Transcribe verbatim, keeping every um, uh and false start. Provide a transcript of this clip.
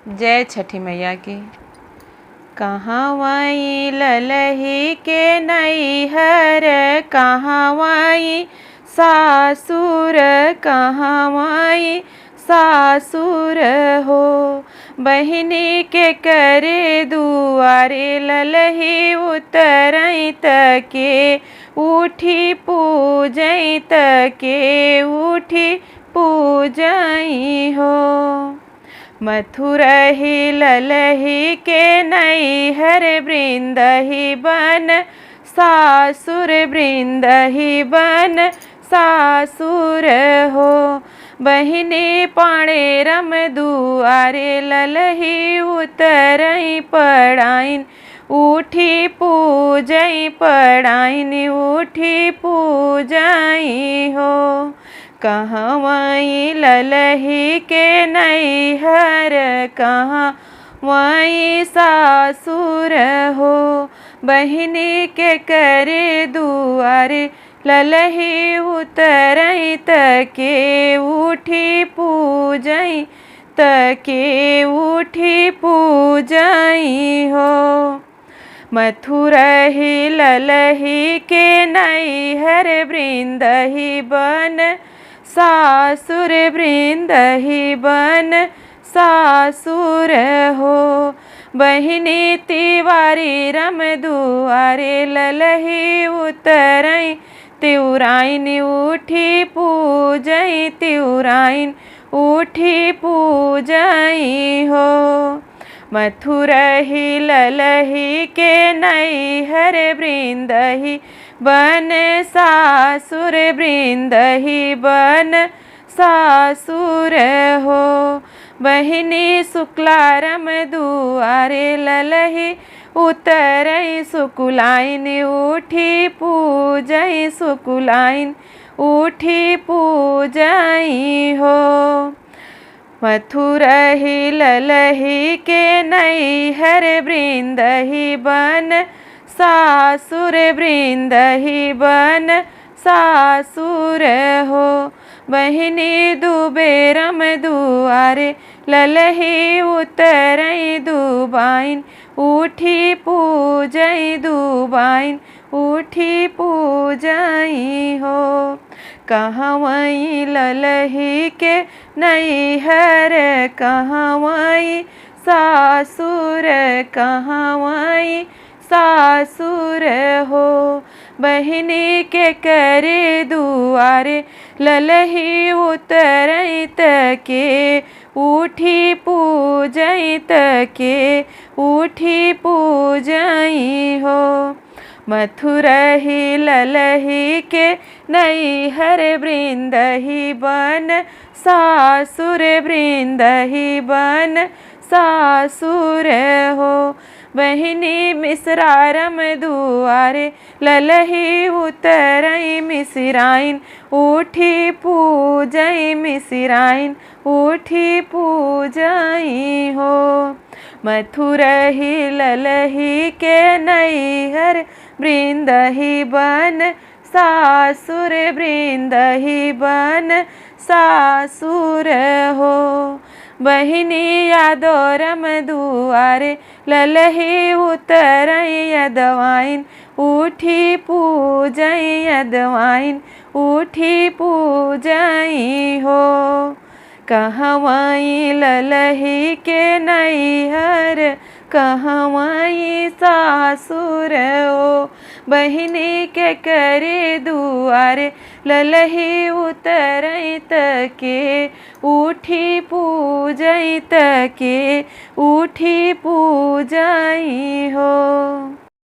जय छठी मैया की। कहाँ वाई ललही के नैहर, कहाँ वाई सासुर, कहाँ वाई सासुर हो। बहिनी के करे दुआरे ललही उतरई त के उठी पूजई, त के उठी पूजई हो। मथुरही ललही के नैहर, बृंदही बन सासुर, बृंदही बन सासुर हो। बहिनी पाणेरम दुआरे ललही उतरई पड़ाइन, उठी पूजई पड़ाइन, उठी पूजई हो। कहाँ वाई ललही के नैहर, कहाँ वाई सासुर हो। बहिनी के करे दुआरे ललही उतरई त के उठी पूजई, त के उठी पूजई हो। मथुरही ललही के नैहर, बृंदही बन सासुर, बृंदही बन सासुर हो। बहिनी तिवारी रम दुआरे ललही उतरई, तिउराइन उठी पूजई, तिउराइन उठी पूजई हो। मथुरही ललही के नैहर, बृंदही बन सासुर, बृंदही बन सासुर हो। बहिनी शुक्लारम दुआरे ललही उतरई, सुकुलाइन उठी पूजई, सुकुलाइन उठी पूजई हो। मथुरही ललही के नैहर, बृंदही बन सासुर, बृंदही बन सासुर हो। बहिनी दुबेरम दुआरे ललही उतरई, दुबाइन उठी पूजई, दुबाइन उठी पूजई हो। कहाँ वाई ललही के नैहर, कहाँ वाई सासुर, कहाँ वाई सासुर हो। बहिनी के करे दुआरे ललही उतरई त के उठी पूजई त के उठी पूजई हो। मथुरही ललही के नैहर, बृंदही बन सासुर, बृंदही बन सासुर हो। बहिनी मिसरारम दुआरे ललही उतरई, मिसराइन उठी पूजई, मिसराइन उठी पूजई हो। मथुरही ललही के नैहर, बृंदही बन सासुर, बृंदही बन सासुर हो। बहिनी यादोरम दुआरे ललही उतरई, यदवाइन उठी पूजई, यदवाइन उठी पूजई हो। कहाँ वाई ललही के नैहर, कहाँ वाई सासुर हो। बहिनी के करे दुआरे ललही उतरई त के उठी पूजई, त के उठी पूजई हो।